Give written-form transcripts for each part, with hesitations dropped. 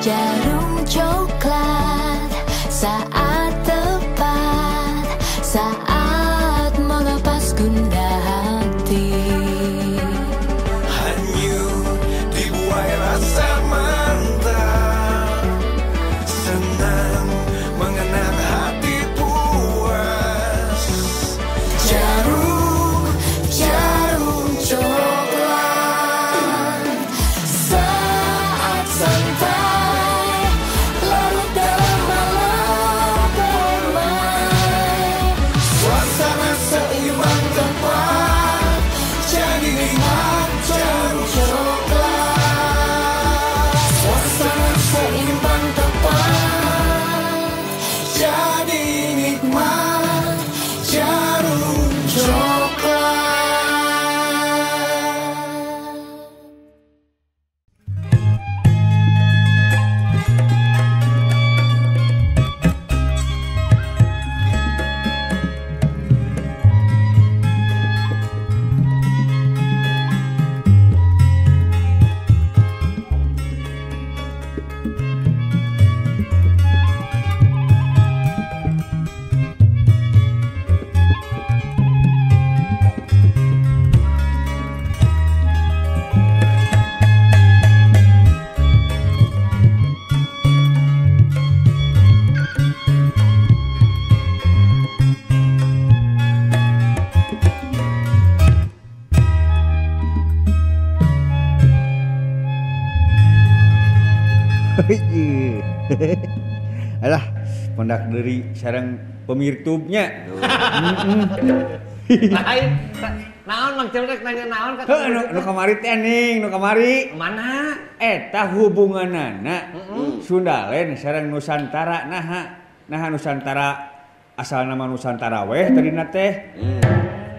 Djarum Coklat, saat tepat, saat melepas gundah hati. Hanyut dibuai rasa mantap, senang mengenang hati puas. Djarum, Djarum Coklat, saat santai larut dalam malam permai. Suasana seimbang tepat, jadi nikmat Djarum Coklat. Suasana seimbang tepat, jadi nikmat Djarum Coklat. Alah, pendak dari sarang pemirtubnya. Lain, naon Mang Cel rek nanya naon ka Heuh, nu kamari teh ning, nu kamari. Mana? Eta hubunganana Sundaland sareng Nusantara naha. Naha Nusantara asal nama Nusantara weh tadina teh.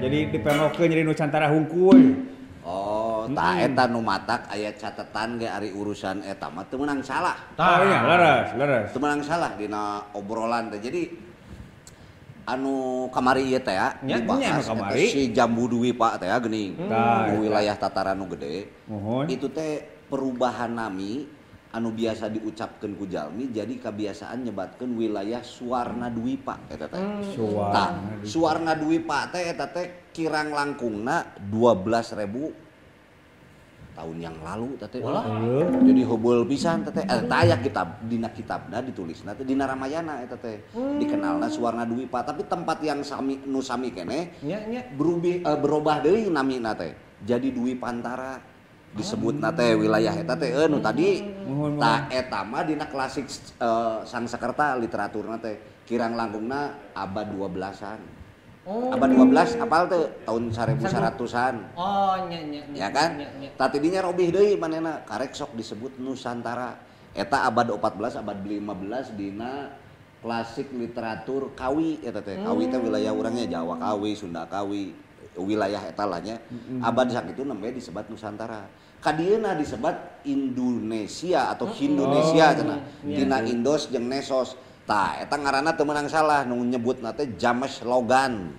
Jadi dipengokeun jadi Nusantara hungkul. Oh, tah eta nu matak aya catetan ge ari urusan eta mah teu meunang salah. Tah nya leres, leres. Teu meunang salah dina obrolan teh. Jadi anu kamari ieu teh ya, dibahas anu eta si Jambu Dwipa teh geuning. Wilayah tataran nu gede. Muhun. Itu teh perubahan nami anu biasa diucapkeun ku jalmi jadi kebiasaan nyebatkeun wilayah Suwarna Dwipa eta teh. Tah, Suwarna Dwipa teh eta teh kirang langkungna 12.000 tahun yang lalu teh. Jadi hobol pisan teh. Eta aya kitab dina kitabna ditulisna teh dina Ramayana eta teh. Dikenalna Suwarna Dwipa, tapi tempat yang sami nu sami keneh berubah deui namina teh. Jadi Dwipantara disebutna teh wilayah eta teh nu tadi. Tah eta mah dina klasik Sangsekerta literaturna teh kirang langkungna abad 12-an. Abad 12 apal teu tahun 1100-an. Oh nya nya. Ya kan? Tah tidinya robih deui manehna karek sok disebut Nusantara. Eta abad 14 abad 15 dina klasik literatur Kawi eta teh. Kawi teh wilayah urangnya Jawa Kawi, Sunda Kawi, wilayah eta lah nya. Abad sakitu nembe disebat Nusantara. Kadieuna disebat Indonesia atau Hindonesia cenah. Dina Indos jeung Nesos. Tah eta ngaranna teu meunang salah nu nyebutna teh James Logan.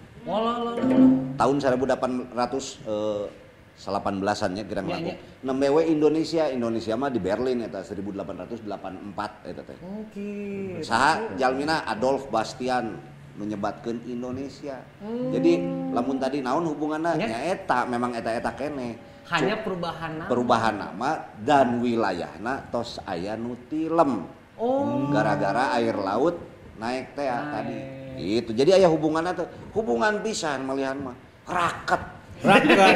Tahun 1818-an nya kirang langkung. Nembe we Indonesia, Indonesia mah di Berlin eta 1884 eta teh. Saha jalmina Adolf Bastian menyebatkeun Indonesia. Jadi lamun tadi naon hubunganna nya eta memang eta-eta keneh. Hanya perubahan nama. Perubahan nama dan wilayahna tos aya nu tilem. Gara-gara air laut naik teh tadi. Itu. Jadi aya hubunganna teh, hubungan pisan malihan mah. Raket. Raket.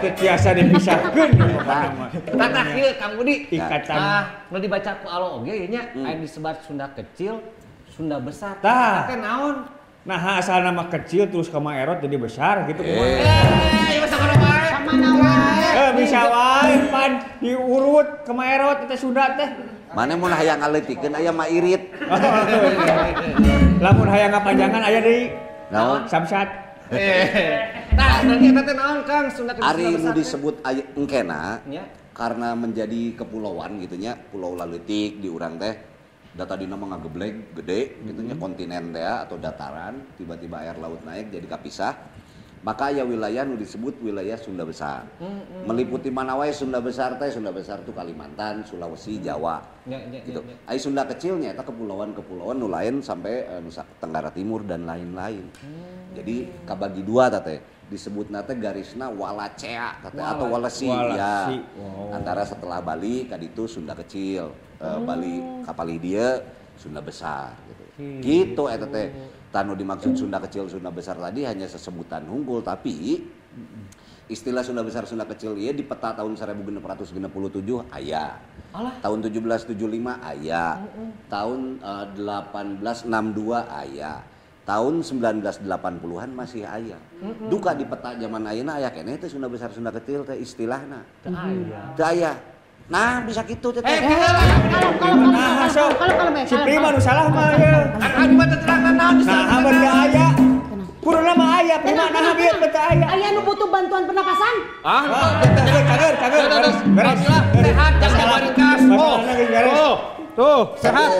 Teu tiasa dipisahkeun pokona mah. Tah ieu Kang Budi. Ikatan. Nu dibaca ku alo oge ieu nya aya disebat Sunda kecil, Sunda besar. Tah. Teh naon? Nah, asal nama kecil terus kama erot jadi besar gitu kumaha. Eh, ieu mah sakono wae. Samana wae. Bisa wae pan diurut kama erot teh Sunda teh. Mana mun hayang ngaleutikeun aya mah irit. Lamun hayang ngapanjangan aya deui. Naon? Samsat. Tah, berarti eta teh naon Kang Sunda kecil Ari Sunda nu besar teh? disebut aya engkena karena menjadi kepulauan gitu nya, pulau laleutik di urang teh. Da tadina mah ngageblek gede gitu nya kontinen teh atau dataran, tiba-tiba air laut naik jadi kapisah. Maka aya wilayah nu disebut wilayah Sunda Besar. Meliputi mana wae Sunda Besar teh? Sunda Besar tuh Kalimantan, Sulawesi, Jawa. Ya, ya, gitu. ya, ya. Ai Sunda kecilnya eta kepulauan-kepulauan nu lain sampai Nusa Tenggara Timur dan lain-lain. Jadi kabagi dua teh disebutna teh garisna Walacea teh atau Walesi, ya. Wow. Antara setelah Bali ka ditu Sunda kecil, Bali kapali dieu Sunda Besar gitu. Gitu eta teh. Tanu dimaksud Sunda kecil Sunda besar tadi hanya sesebutan hungkul, tapi istilah Sunda besar Sunda kecil ieu di peta tahun 1667 aya. Alah. Tahun 1775 aya. Tahun 1862 aya. Tahun 1980-an masih aya. Duka di peta zaman ayeuna aya keneh teh Sunda besar Sunda kecil teh istilahna. Teu aya. Teu aya. Nah, bisa gitu teh. Nah, sok. Si Prima nu salah mah ya. Kan mah teu terang naon Nah, abad teu aya. Kuduna mah aya, Prima nah bieu teu aya. Aya nu butuh bantuan pernapasan? Ah, Cager, cager, beres. Beres. Sehat, jangan barikas. Oh, oh, tuh, sehat.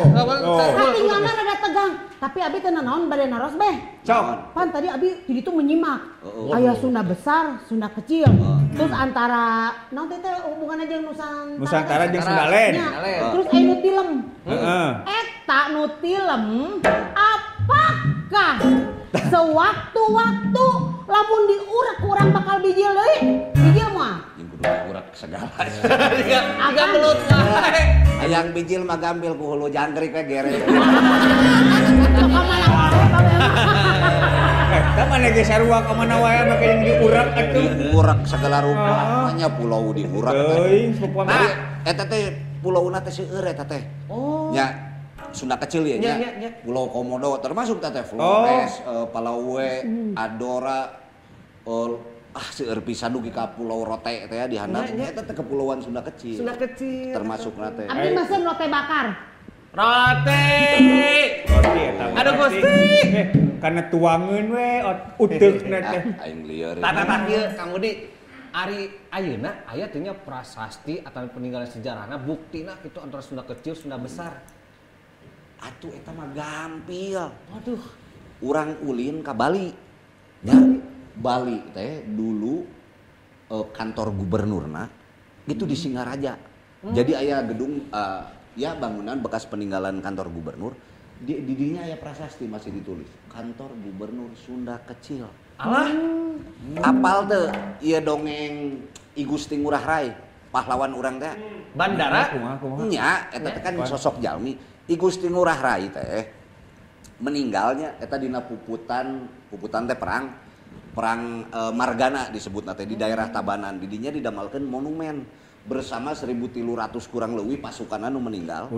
Katinggalna rada tegang, tapi abi teu nanaon bade naros beh. Sok. Pan tadi abi jadi tuh menyimak. Aya Sunda besar, Sunda kecil. Terus antara naon teh hubunganna jeung Nusantara. Nusantara jeung Sundalen. Terus aya nu tilem. Heeh. Eta nu tilem apakah sewaktu-waktu lamun diurek kurang bakal bijil deui? Bijil moal. Jeung kudu diurek segala. Tiga belut wae. Hayang bijil mah gambil ku hulu jangkrik we gere. Eta mana ge sarua ka mana wae make jeung diurek atuh. Diurek segala rupa, nya pulau diurek. Teuing pokona. Nah, eta teh pulauna teh seueur eta teh. Oh. Nya Sunda kecil ya nya. Pulau Komodo termasuk teh Flores, Palawe, Adora, seueur pisan dugi ka Pulau Rote teh di handap. Eta teh kepulauan Sunda kecil. Sunda kecil. Termasuk na teh. Abdi mesen rote bakar. Rote. Roti eta. Aduh Gusti. Karena tuangeun we uteukna teh. Aing lieur. Tah ieu Kang Budi. Ari ayeuna aya teh nya prasasti atau peninggalan sejarahna buktina kitu antara Sunda kecil Sunda besar. Atuh eta mah gampil. Waduh. Urang ulin ka Bali. Nya Bali teh dulu kantor gubernurna itu di Singaraja. Jadi aya gedung ya bangunan bekas peninggalan kantor gubernur. Di didinya aya prasasti masih ditulis kantor gubernur Sunda kecil. Alah. Apal teu ieu dongeng I Gusti Ngurah Rai, pahlawan urang teh. Bandara. Nya eta teh kan sosok jalmi. I Gusti Ngurah Rai teh meninggalnya eta dina puputan teh perang Margana disebutna teh di daerah Tabanan. Didinya didamalkeun monumen bersama 1.300 kurang leuwih pasukan anu meninggal.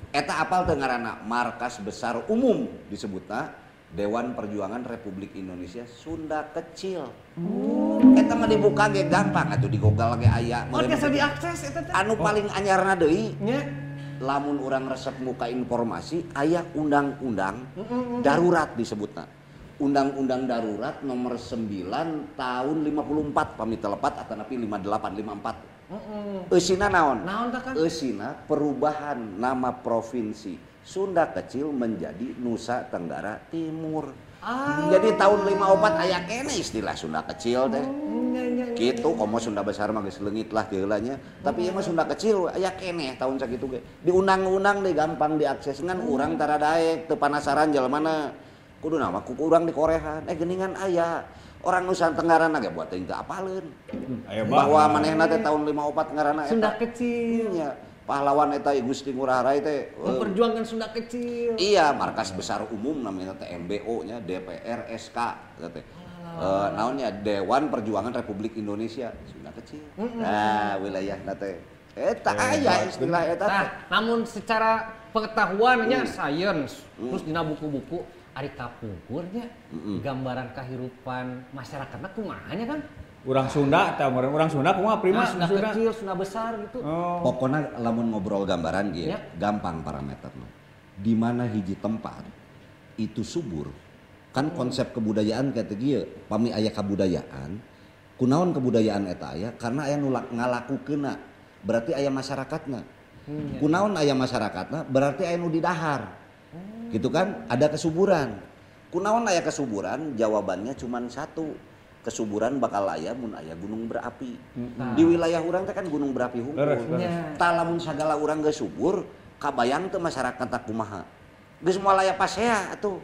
Eta apal teu ngaranna Markas Besar Umum disebutna Dewan Perjuangan Republik Indonesia Sunda Kecil. Eta mah dibuka ge gampang atuh di Google ge aya. Oh, biasa diakses eta teh. Anu paling anyarna deui nya lamun urang resep muka informasi aya undang-undang darurat disebutna. Undang-undang darurat nomor 9 tahun 54 pami telepat atanapi 58 54. Eusina naon? Naon tah Kang? Eusina perubahan nama provinsi Sunda kecil menjadi Nusa Tenggara Timur. Jadi tahun 54 aya keneh istilah Sunda kecil teh. Gitu komo Sunda besar mah geus leungit lah geula nya. Tapi ieu mah Sunda kecil aya keneh tahun sakitu ge. Diundang-undang deh gampang diakses ngan urang tara daek teu panasaran jelema. Kudu nama ku urang di korehan. Geuningan aya. Orang Nusa Tenggara ge buat teuing teu apaleun. Bahwa manehna teh tahun 54 ngaranna eta Sunda kecil. Nya. Pahlawan eta I Gusti Ngurah Rai teh memperjuangkan Sunda kecil. Iya, Markas Besar Umum namanya teh MBO nya DPR SK eta teh. Naonnya Dewan Perjuangan Republik Indonesia Sunda kecil. Nah, wilayahna teh eta aya istilah eta teh. Nah, namun secara pengetahuannya sains terus dina buku-buku ari kapungkurnya gambaran kehidupan masyarakatna kumaha nya kan? Urang Sunda tah urang Sunda kumaha Prima? Nah, Sunda kecil, Sunda besar gitu. Oh. Pokona lamun ngobrol gambaran ge ya, gampang parameterna. Di mana hiji tempat itu subur. Kan konsep kebudayaan kata kieu, pami aya kabudayaan, kunaon kebudayaan eta aya karena aya nu ngalakukeunna, berarti aya masyarakatna. Kunaon aya masyarakatna berarti aya nu didahar. Gitu kan? Ada kesuburan. Kunaon aya kesuburan? Jawabannya cuman satu. Kesuburan bakal aya mun aya gunung berapi. Di wilayah urang teh kan gunung berapi hungkul. Tah lamun sagala urang geus subur, kabayang teu masyarakat teh kumaha. Geus moal aya pasea atuh.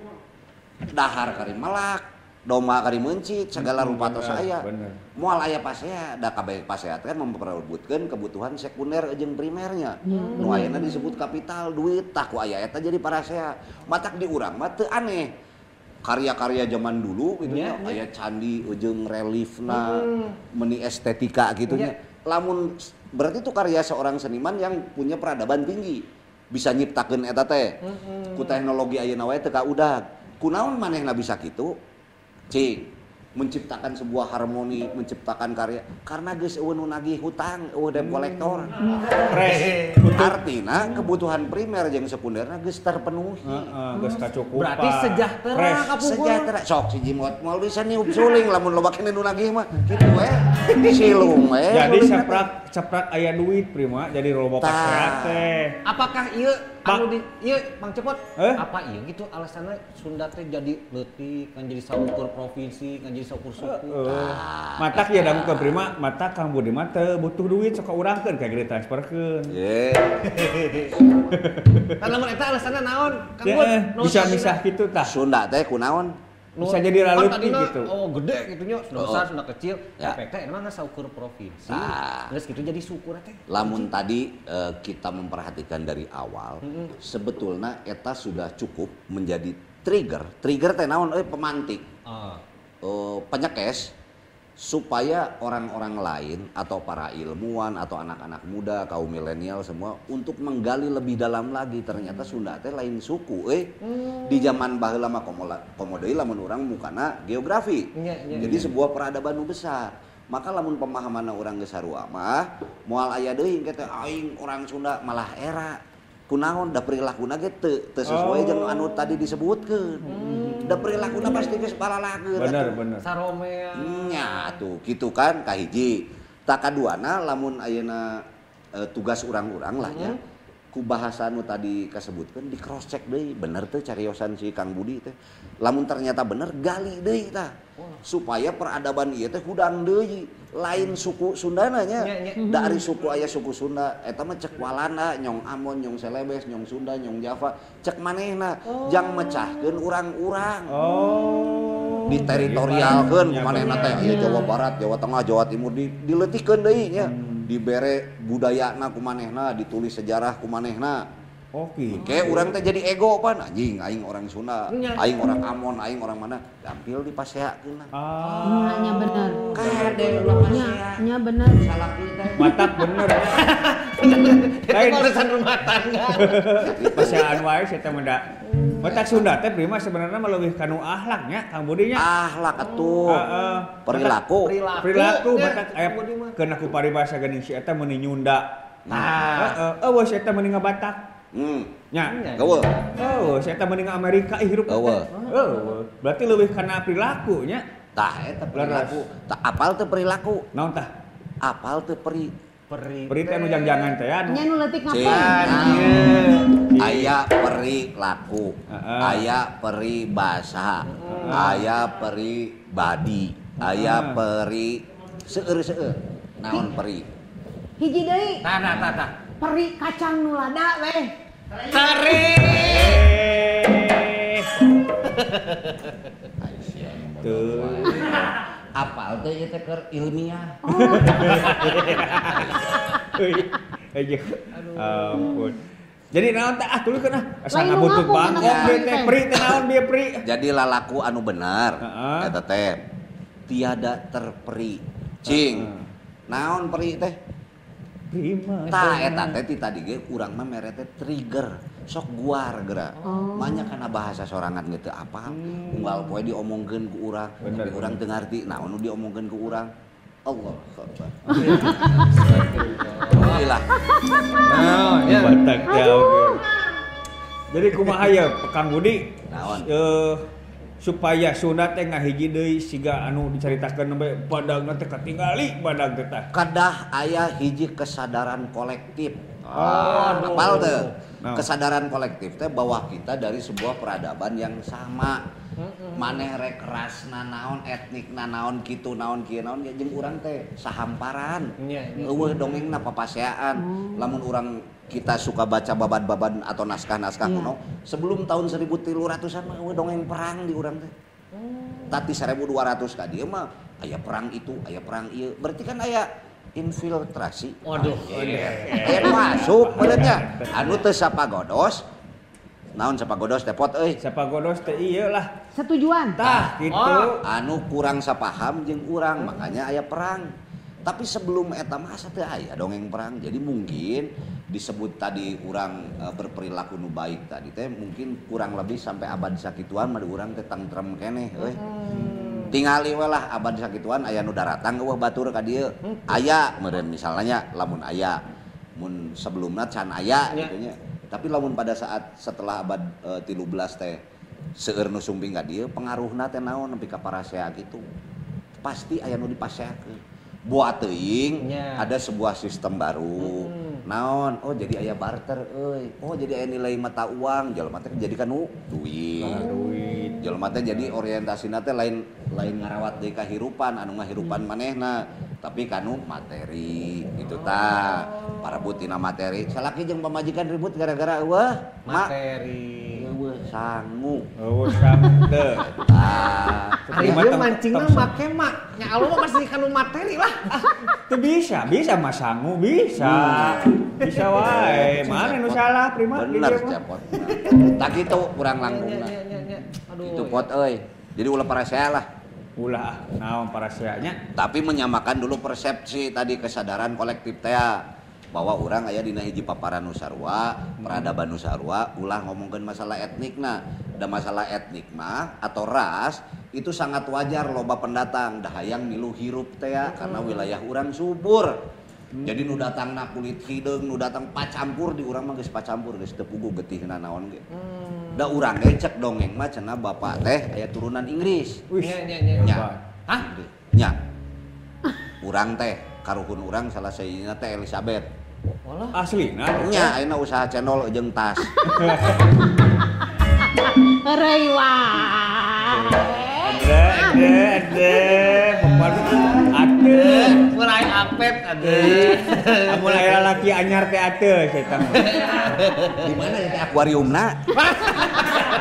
Dahar kari melak, domba kari meuncit, segala rupa tos aya. Moal aya pasea, da kabeh pasea teh kan memperebutkeun kebutuhan sekunder jeung primernya. Nu ayeuna disebut kapital, duit, tah ku aya eta jadi parasea. Matak di urang mah teu aneh. Karya-karya zaman dulu gitu nya, aya candi jeung reliefna, meni estetika gitu nya. Lamun berarti itu karya seorang seniman yang punya peradaban tinggi, bisa nyiptakeun eta teh. Ku teknologi ayeuna wae teu kaudag. Kunaon manehna bisa kitu? Cing, menciptakan sebuah harmoni, menciptakan karya karena geus eueuh nu nagih hutang, eueuh debt collector. Artina kebutuhan primer jeung sekunderna geus terpenuhi. Geus kacukupan. Berarti sejahtera kapungkur. Sejahtera. Sok si Jimot moal bisa niup suling lamun loba keneh nu nagih mah kitu we. Silung we. Jadi saprak aya duit prima jadi loba pasea teh. Apakah ieu anu di ieu Mang Cepot? Apa ieu gitu alasanna Sunda teh jadi leutik, kan jadi saukur provinsi, kan jadi saukur suku. Matak ya dangukeun prima, matak Kang Budi mah teu butuh duit sok urangkeun ka gede transferkeun. Tah lamun eta alasanna naon? Kang Bud, bisa misah kitu tah. Sunda teh kunaon? Bisa jadi laleutik gitu. Oh, gede gitu nya, Sunda besar, Sunda kecil. PPK emang saukur provinsi. Geus kitu jadi suku teh. Lamun tadi kita memperhatikan dari awal, sebetulnya eta sudah cukup menjadi trigger. Trigger teh naon euy pemantik. Penyekes supaya orang-orang lain atau para ilmuwan atau anak-anak muda, kaum milenial semua untuk menggali lebih dalam lagi ternyata Sunda teh lain suku Di zaman baheula mah komo deui lamun urang mukana geografi. Jadi sebuah peradaban nu besar. Maka lamun pemahamanna urang geus sarua mah moal aya deui engke teh aing orang Sunda malah era. Kunaon da perilakuna ge teu sesuai jeung anu tadi disebutkeun. Da perilakuna pasti geus balalageun. Bener bener. Saromea. Nya atuh kitu kan kahiji. Tah kaduana lamun ayeuna tugas urang-urang lah nya. Ku bahasa nu tadi kasebutkeun di cross check deui bener teu cariosan si Kang Budi teh. Lamun ternyata bener gali deui tah. Supaya peradaban ieu teh hudang deui. Lain suku Sundana nya. Dari suku aya suku Sunda eta mah cek Walanda, nyong Ambon, nyong Celebes, nyong Sunda, nyong Java, cek manehna jang mecahkeun urang-urang. Diteritorialkeun ku manehna teh aya Jawa Barat, Jawa Tengah, Jawa Timur dileutikeun deui nya. Dibere budayana ku manehna, ditulis sejarah ku manehna. Oke. Kayak urang teh jadi ego pan anjing aing orang Sunda, aing orang Ambon, aing orang mana, gampil dipaseakeun. Nya bener. Kade pasea. Nya bener. Salaki teh. Matak bener. Lain urusan rumah tangga. Paseaan wae sia teh mah. Matak Sunda teh prima sebenarnya mah leuwih kanu akhlak nya Kang Budi nya. Akhlak atuh. Perilaku. Perilaku matak aya keuna ku paribasa geuning si eta meuni Nyunda. Nah, eueuh si eta meuni ngabatak. Nya. Eueuh. Eueuh, si eta mending Amerika hirup teh. Eueuh. Berarti leuwih kana perilaku nya. Tah eta perilaku. Tah apal teu perilaku? Naon tah? Apal teu peri? Peri teh nu jangjangan teh anu. Nya nu leutik ngapain? Aya perilaku, aya peribahasa, aya peribadi, aya peri seueur-seueur. Naon peri? Hiji deui. Tah tah tah. Peri kacang nu lada weh. Teri. Tuh. Apal teh ieu teh keur ilmiah. Ampun. Jadi naon teh ah tuluykeun ah. Asa ngabutut bangkok deui teh peri teh naon bieu peri. Jadi lalaku anu bener eta teh tiada terperi. Cing. Naon peri teh? Tah eta teh ti tadi ge urang mah mere teh trigger sok guar geura. Banyak kana bahasa sorangan ge teu apal. Unggal poe diomongkeun ku urang, tapi urang teu ngarti naon nu diomongkeun ku urang. Allah akbar. Alhamdulillah. Naon ya. Batak teh oge. Jadi kumaha ya Kang Budi? Naon? Supaya Sunda teh ngahiji deui siga anu dicaritakeun nembe badagna teh katingali badag teh tah. Kedah aya hiji kesadaran kolektif. Apal teu? Kesadaran kolektif teh bahwa kita dari sebuah peradaban yang sama. Maneh rek rasna naon, etnikna naon, kitu naon, kieu naon ge jeung urang teh sahamparan. Eueuh dongengna papaseaan. Lamun urang kita suka baca babad-babad atau naskah-naskah kuno, sebelum tahun 1300-an mah eueuh dongeng perang di urang teh. Tati 1200 ka dieu mah aya perang itu, aya perang ieu. Berarti kan aya infiltrasi. Waduh. Aya masuk meureun anu teu sapagodos. Naon sapagodos teh pot euy? Sapagodos teh ieu lah. Setujuan. Tah kitu. Anu kurang sapaham jeung urang, makanya aya perang. Tapi sebelum eta masa teu aya dongeng perang. Jadi mungkin disebut tadi urang berperilaku nu baik tadi teh mungkin kurang lebih sampai abad sakituan mah urang teh tangtrem keneh euy. Tingali we lah abad sakituan aya nu daratang eueuh batur ka dieu. Aya meureun misalnya lamun aya mun sebelumna can aya gitu nya. Tapi lamun pada saat setelah abad 13 teh seueur nu sumping ka dieu pengaruhna teh naon nepi ka parasea kitu. Pasti aya nu dipaseakeun. Buat teuing ada sebuah sistem baru. Naon? Oh jadi aya barter euy. Oh jadi aya nilai mata uang, jelema teh jadi kanu duit. Duit. Jelema teh jadi orientasina teh lain lain ngarawat deui kahirupan anu ngahirupan manehna, tapi kanu materi gitu tah. Parebut tina materi. Salaki jeung pamajikan ribut gara-gara eueuh materi. Eueuh sangu. Eueuh sangu teu. Tah. Ari ieu mancingna make mah. Nya alo mah pasti kanu materi lah. Teu bisa, bisa mah sangu bisa. Bisa wae. Mana nu salah Prima? Bener cepot. Tah kitu kurang langkungna. Itu pot euy. Jadi ulah parasea lah. Ulah naon paraseanya. Tapi menyamakan dulu persepsi tadi kesadaran kolektif teh bahwa urang aya dina hiji paparan nu sarua, peradaban nu sarua, ulah ngomongkeun masalah etnikna. Da masalah etnik mah atau ras itu sangat wajar loba pendatang da hayang milu hirup teh karena wilayah urang subur. Jadi nu datangna kulit hideung, nu datang pacampur di urang mah geus pacampur geus teu puguh getihna naon ge. Da urang ge cek dongeng mah cenah bapak teh aya turunan Inggris. Wih. Nya. Hah? Nya. Urang teh karuhun urang salah sahijina teh Elizabeth. Walah. Aslina nya ayeuna usaha cendol jeung tas. Heureuy wae. Ade papan ate. Mulai apet ade. Amun aya lalaki anyar teh ate setan. Di mana ya teh akuariumna?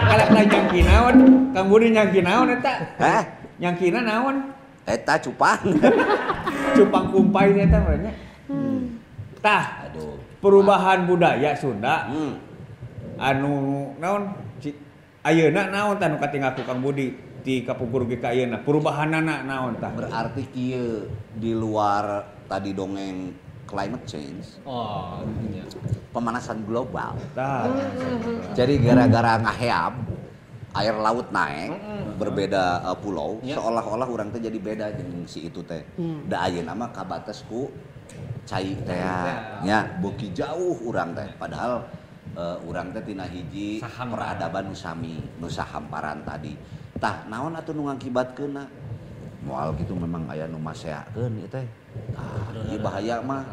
Kalak lain nyangki naon? Kang Budi nyangki naon eta? Hah? Nyangkina naon? Eta cupang. Cupang kumpai eta meureun nya. Tah, aduh. Perubahan budaya Sunda. Anu naon? Ayeuna naon tah nu katinggal ku Kang Budi di kapungkur ge ka ayeuna? Perubahanana naon tah? Berarti kieu di luar tadi dongeng climate change. Oh, iya. Pemanasan global. Tah. Jadi gara-gara ngaheab air laut naik, berbeda pulau, seolah-olah urang teh jadi beda jeung si itu teh. Da ayeuna mah kabates ku cai teh nya beuki jauh urang teh. Padahal urang teh tina hiji peradaban nu sami, nu sahamparan tadi. Tah naon atuh nu ngakibatkeunna? Moal kitu memang aya nu maseakeun ieu teh. Tah ieu bahaya mah.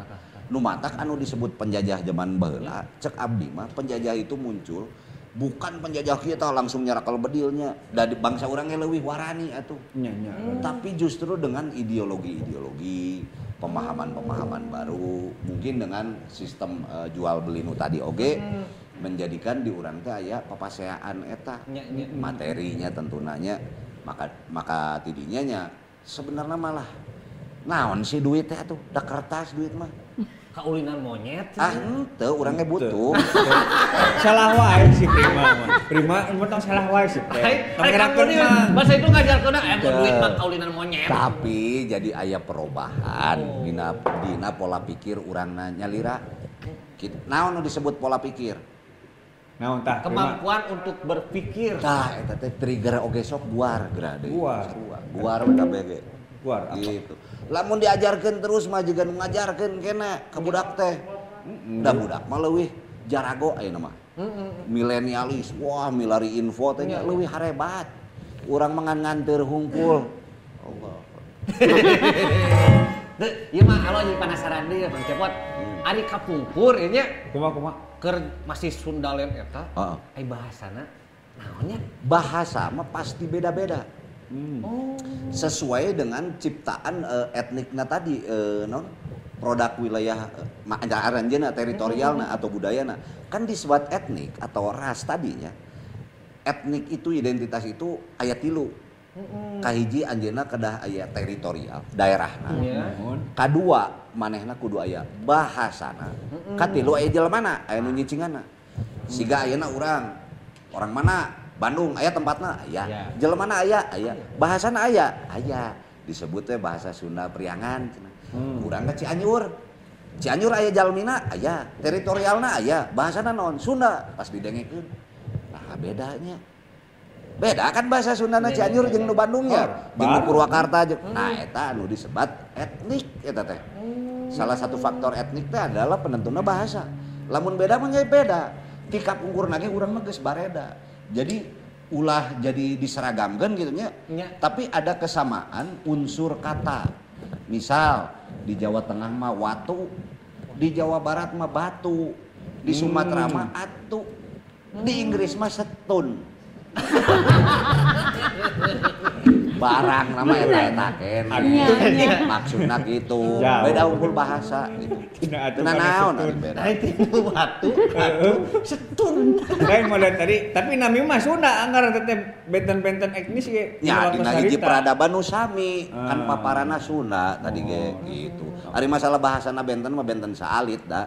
Nu matak anu disebut penjajah zaman baheula, cek abdi mah penjajah itu muncul bukan penjajah kita langsung nyarakel bedilnya. Dari bangsa urangnya leuwih warani atuh. Tapi justru dengan ideologi-ideologi, pemahaman-pemahaman baru, mungkin dengan sistem jual beli nu tadi oge menjadikan di urang teh aya papaseaan eta. Materinya tentunanya maka tidinya nya sebenarnya malah naon sih duit teh atuh, da kertas duit mah. Kaulinan monyet. Ah, henteu urang ge butuh. Salah wae si Prima mah. Prima mun tong salah wae si teh. Tong ngerakeun mah. Bahasa itu ngajarkeun duit mah kaulinan monyet. Tapi jadi aya perubahan dina pola pikir urangna nyalira. Naon nu disebut pola pikir? Naon tah? Kemampuan untuk berpikir. Tah eta teh trigger oge sok guar geura deui. Guar. Guar kabeh ge. Guar apa? Gitu. Lamun diajarkeun terus mah jiga nu ngajarkeun kena ka budak teh. Da budak mah leuwih jarago ayeuna mah. Milenialis, wah milari info teh nya leuwih harebat. Urang mah ngan nganteur hungkul. Allah. Teu, ieu mah alo jadi penasaran deui Bang Cepot. Ari kapungkur ieu nya kumaha kumaha keur masih Sundaland eta. Heeh. Ai bahasana Naonnya? Bahasa mah pasti beda-beda. Sesuai dengan ciptaan etnikna tadi non produk wilayah aranjeuna teritorialna atau budayana. Kan disebut etnik atau ras tadinya. Etnik itu identitas itu aya 3. Kahiji anjeunna kedah aya teritorial, daerahna. Kadua manehna kudu aya bahasana. Katilu aya jelmana, aya nu nyicinganna. Siga ayeuna urang orang mana? Bandung aya tempatna aya. Jelmana aya, aya. Bahasana aya, aya. Disebut teh bahasa Sunda Priangan cenah. Urang ka Cianjur. Cianjur aya jalmina aya, teritorialna aya, bahasana naon? Sunda. Pas didengekeun. Nah, bedanya. Beda kan bahasa Sundana Cianjur jeung nu Bandungnya, jeung nu Purwakarta jeung. Nah, eta anu disebat etnik eta teh. Salah satu faktor etnik teh adalah penentuna bahasa. Lamun beda mah nya beda. Ti kapungkurna ge urang mah geus bareda. Jadi ulah jadi diseragamkeun gitu nya. Tapi ada kesamaan unsur kata. Misal di Jawa Tengah mah watu, di Jawa Barat mah batu, di Sumatera mah atu, di Inggris mah setun. Barang nama eta-eta keneh. Maksudna gitu. Beda unggul bahasa gitu. Tina naon ari beda. Tina batu, atu, setun. Lain model tadi, tapi nami mah Sunda anggar teh benten-benten etnis ge. Ya dina hiji peradaban nu sami, kan paparana Sunda tadi ge gitu. Ari masalah bahasana benten mah benten saalit da.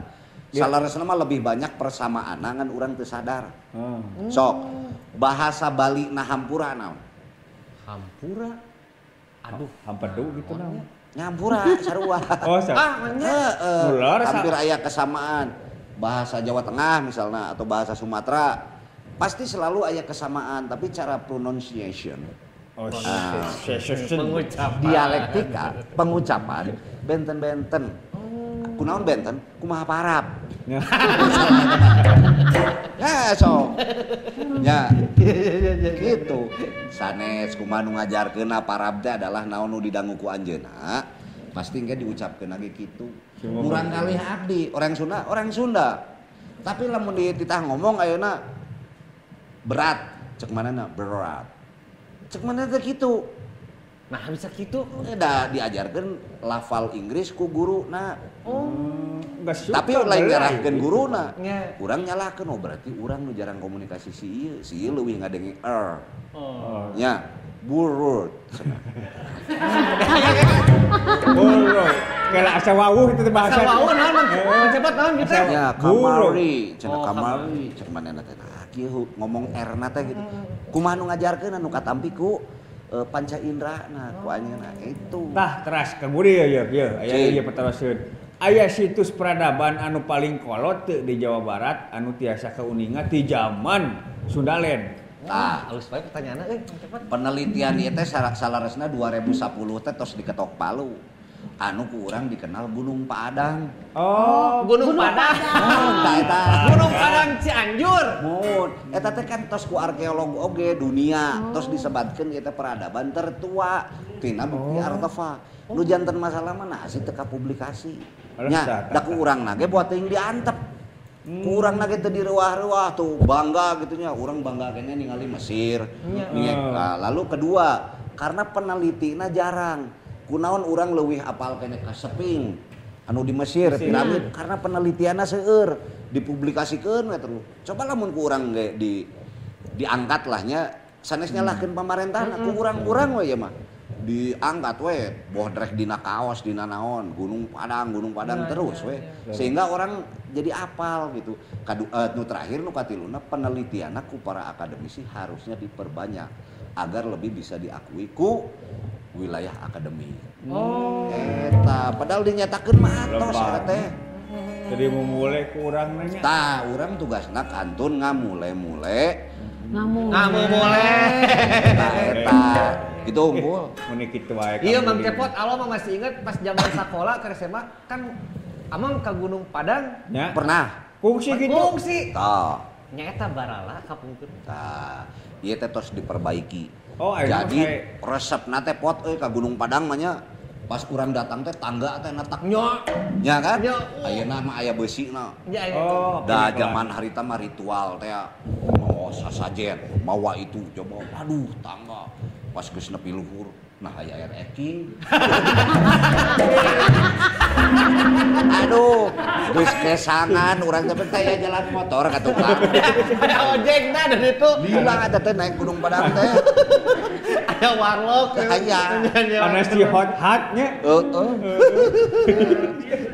Salaresna mah lebih banyak persamaan ngan urang teu sadar. Sok bahasa Bali na hampura naon? Hampura? Aduh, hampedu gitu naon? Nyampura sarua. Oh, hampir aya kesamaan. Bahasa Jawa Tengah misalnya atau bahasa Sumatera pasti selalu aya kesamaan, tapi cara pronunciation. Pengucapan. Dialektika, pengucapan benten-benten. Kunaon benten, kumaha parab. Ya sok. Ya. Gitu. Sanes kumaha nu ngajarkeunna parab teh adalah naon nu didangu ku anjeunna, pasti engke diucapkeun lagi kitu. Murang kalih abdi, orang Sunda, orang Sunda. Tapi lamun dititah ngomong ayeuna berat, cek manehna berat. Cek manehna teh kitu. Nah bisa gitu. Da diajarkan lafal Inggris ku guruna. Tapi lain nyarahkeun guruna. Urang nyalahkeun, oh berarti urang nu jarang komunikasi si ieu, si ieu leuwih ngadenge er. Nya, burut. Burut. Kela asa wawuh itu bahasa. Asa wawuh naon? Cepet naon gitu. Nya kamari, cenah kamari, cek manehna teh. Nah, kieu ngomong er-na teh gitu. Kumaha nu ngajarkeun anu katampi ku panca indra nah ku anjeunna itu. Tah teras Kang Budi ya ya aya ieu pataroseun. Aya situs peradaban anu paling kolot teu di Jawa Barat anu tiasa kauninga ti zaman Sundaland. Tah, alus bae pertanyaanna euy, cepet. Penelitian ieu teh salaresna 2010 teh tos diketok palu. Anu ku urang dikenal Gunung Padang. Oh, Gunung Padang. Oh, tah eta. Gunung Padang Cianjur. Mun, eta teh kan tos ku arkeolog oge dunia, tos disebatkeun ieu teh peradaban tertua tina bukti artefak. Nu janten masalah mah nah sih teu kapublikasi. Nya, da ku urang na ge buat teuing diantep. Ku urang na ge teu direuah-reuah tuh bangga gitu nya, urang bangga kayaknya ningali Mesir. Nah, lalu kedua, karena penelitina jarang. Kunaon urang leuwih apal kene ka Sphinx anu di Mesir, piramid karena penelitianna seueur dipublikasikeun we terus. Coba lamun ku urang ge diangkat lah nya sanes nyalahkeun pamarentahna ku urang-urang we ieu mah. Diangkat we boh drek dina kaos dina naon Gunung Padang terus we. Sehingga orang jadi apal gitu. Nu terakhir nu katiluna penelitianna ku para akademisi harusnya diperbanyak agar lebih bisa diakui ku wilayah akademik. Oh. Eta padahal dinyatakeun mah atos eta teh. Jadi memulai ku urang nanya. Tah, urang tugasna kantun ngamule-mule. Ngamule. Tah eta. Gitu unggul. Mun kitu wae. Iya Mang Cepot, alo mah masih inget pas zaman sekolah ke SMA kan amang ke Gunung Padang. Ya. Pernah. Kungsi gitu. Kungsi. Tah. Nya eta barala kapungkur. Tah, ieu teh tos diperbaiki. Oh, jadi resepna teh pot euy ka Gunung Padang mah nya pas urang datang teh tangga teh netak nya. Nya kan? Ayeuna mah aya beusina. Nya aya. Oh, da zaman harita mah ritual teh maos sasajen, mawa itu coba aduh tangga. Pas geus nepi luhur, nah aya air eking. Aduh, geus kesangan urang teh teh jalan motor ka tukang. Ada ojek nah dari itu. Lila eta teh naik Gunung Padang teh. Ada warlock. Aya. Ana si hot hat nya. Heeh.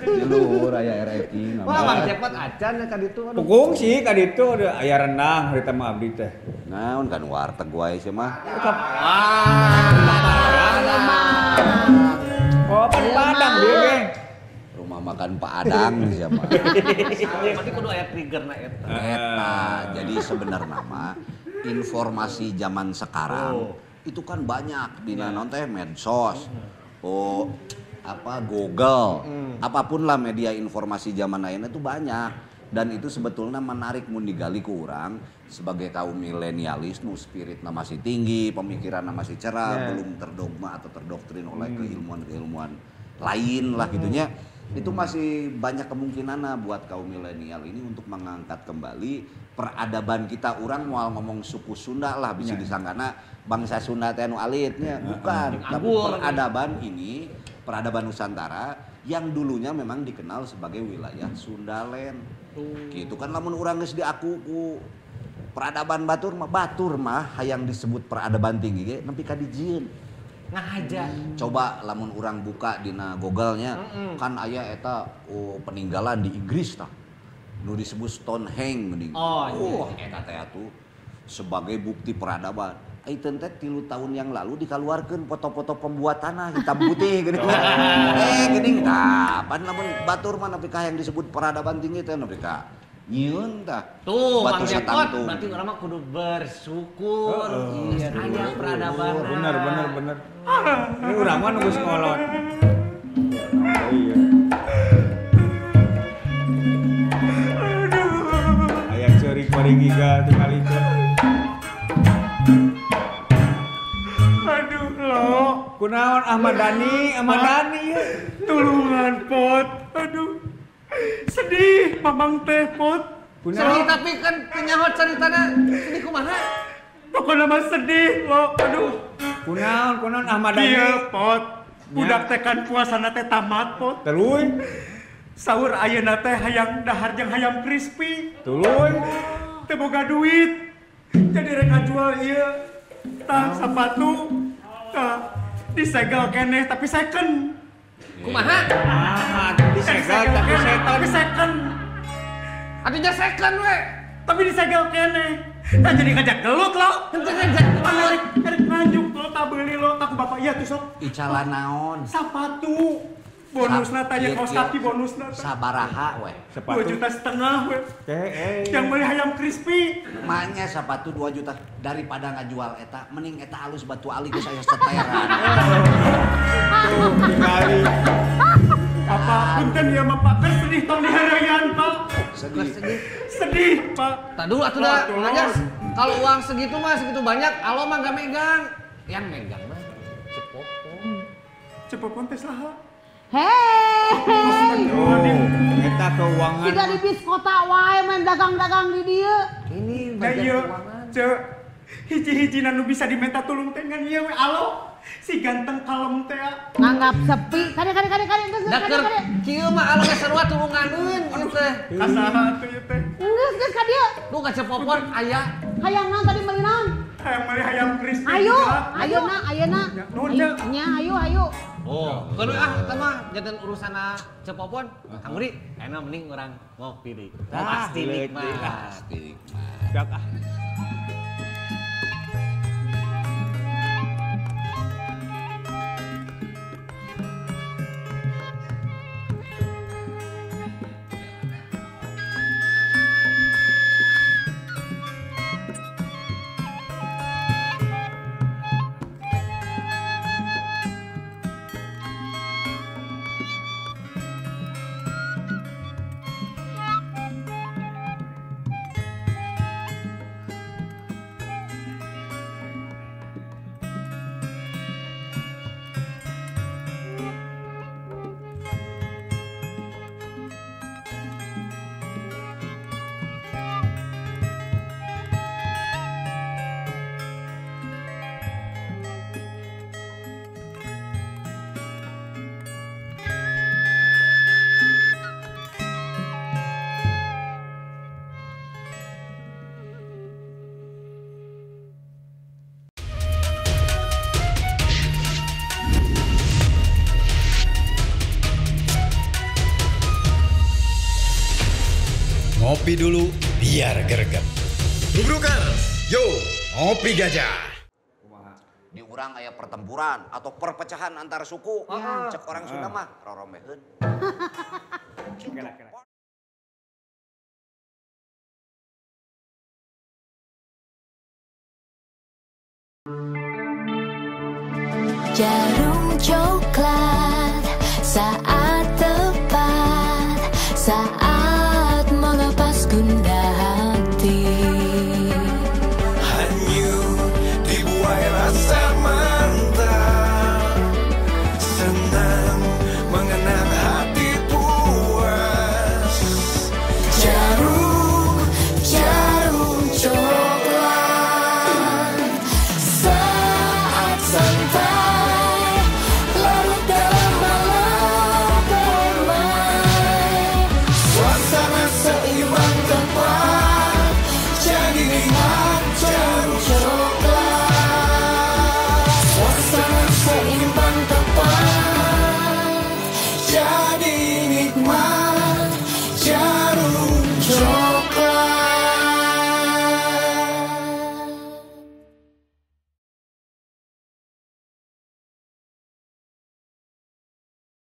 Di luhur aya air eking. Wah, Bang Cepot acan ka ditu. Pukung sih ka ditu aya rendang harita mah abdi teh. Naon kan warteg wae sih mah. Oh, pan Padang dia ge. Rumah makan Pak Adang siapa? Berarti kudu aya triggerna eta. Eta. Jadi sebenarnya mah informasi zaman sekarang itu kan banyak di naon teh medsos. Oh, apa Google, apapun lah media informasi zaman lainnya itu banyak. Dan itu sebetulnya menarik mun digali ku urang sebagai kaum milenialis nu spiritna masih tinggi, pemikiranna masih cerah, belum terdogma atau terdoktrin oleh keilmuan-keilmuan lain lah gitunya. Itu masih banyak kemungkinan buat kaum milenial ini untuk mengangkat kembali peradaban kita. Urang moal ngomong suku Sunda lah bisa disangkana bangsa Sunda teh anu alitnya, bukan. Tapi peradaban ini, peradaban Nusantara yang dulunya memang dikenal sebagai wilayah Sundaland. Gitu kan lamun urang geus diaku ku peradaban batur mah hayang disebut peradaban tinggi ge nepi ka dijieun. Ngahaja. Coba lamun urang buka dina Google-nya kan aya eta peninggalan di Inggris tah. Nu disebut Stonehenge geuning. Oh, iya. Eta teh atuh sebagai bukti peradaban. Aiten teh 3 tahun yang lalu dikaluarkeun foto-foto pembuatanna hitam putih geuning. Geuning tah, pan lamun batur mah nepi ka yang disebut peradaban tinggi teh nepi ka nyieun tah. Tuh, Bang Cepot, berarti urang mah kudu bersyukur. Iya, aya peradaban. Bener. Ini urang mah nunggu sekolot. Iya. Aduh. Aya ceurik bari giga tinggal itu. Aduh lo. Kunaon Ahmad Dhani ya. Tulungan Pot. Aduh. Sedih mamang teh Pot. Sedih tapi kan penyahot ceritana sedih kumaha? Pokoknya mah sedih lo. Aduh. Kunaon Ahmad Dhani. Iya Pot. Budak teh kan puasana teh tamat Pot. Tuluy. Sahur ayeuna teh hayang dahar jeung hayam crispy. Tuluy. Teu boga duit. Jadi rek ngajual ieu. Tah sepatu. Tah disegel keneh tapi second. Kumaha? Ah, disegel tapi second. Atuh second we. Tapi disegel keneh. Tah jadi ngajak gelut lo. Henteu ngajak gelut. Erek nganjuk lo tak beli lo tak ku bapak ieu tuh sok. Icalan naon? Sepatu. Bonusna tanya kaos kaki bonusna. Sabaraha we. 2,5 juta we. Yang beli ayam crispy. Maknya sepatu 2 juta daripada ngajual eta mending eta alus batu ali geus aya seteran. Tuh kali. Apa punten ya mah Pak, kan sedih tong diharayan Pak. Sedih Pak. Tak dulu atuh dah. Kalau uang segitu mah segitu banyak, alo mah gak megang. Yang megang mah Cepopon. Cepopon teh saha? Hei, eta keuangan. Siga di bis kota wae main dagang-dagang di dieu. Ini bagian keuangan. Cek, hiji-hiji nu bisa diminta tulung teh ngan ieu we alo. Si ganteng kalem teh. Nganggap sepi. Kade geus kade. Kieu mah alo geus sarua tulunganeun ieu teh. Kasaha atuh ieu teh? Geus geus ka dieu. Lu ka Cepopon aya. Hayang naon tadi meuli naon? Hayang meuli hayam crispy. Ayo, ayeuna. Nuhun cek. Nya ayo ayo. Oh, kalau eta mah janten urusanna Cepopon, Kang Budi, enak mending urang ngopi deui. Pasti nikmat. Pasti nikmat. Siap ah. Ngopi dulu biar greget. Nubrukers, yo ngopi gajah. Di urang aya pertempuran atau perpecahan antar suku. Cek orang Sunda mah rorombeheun. Kela-kela. Jarum coklat saat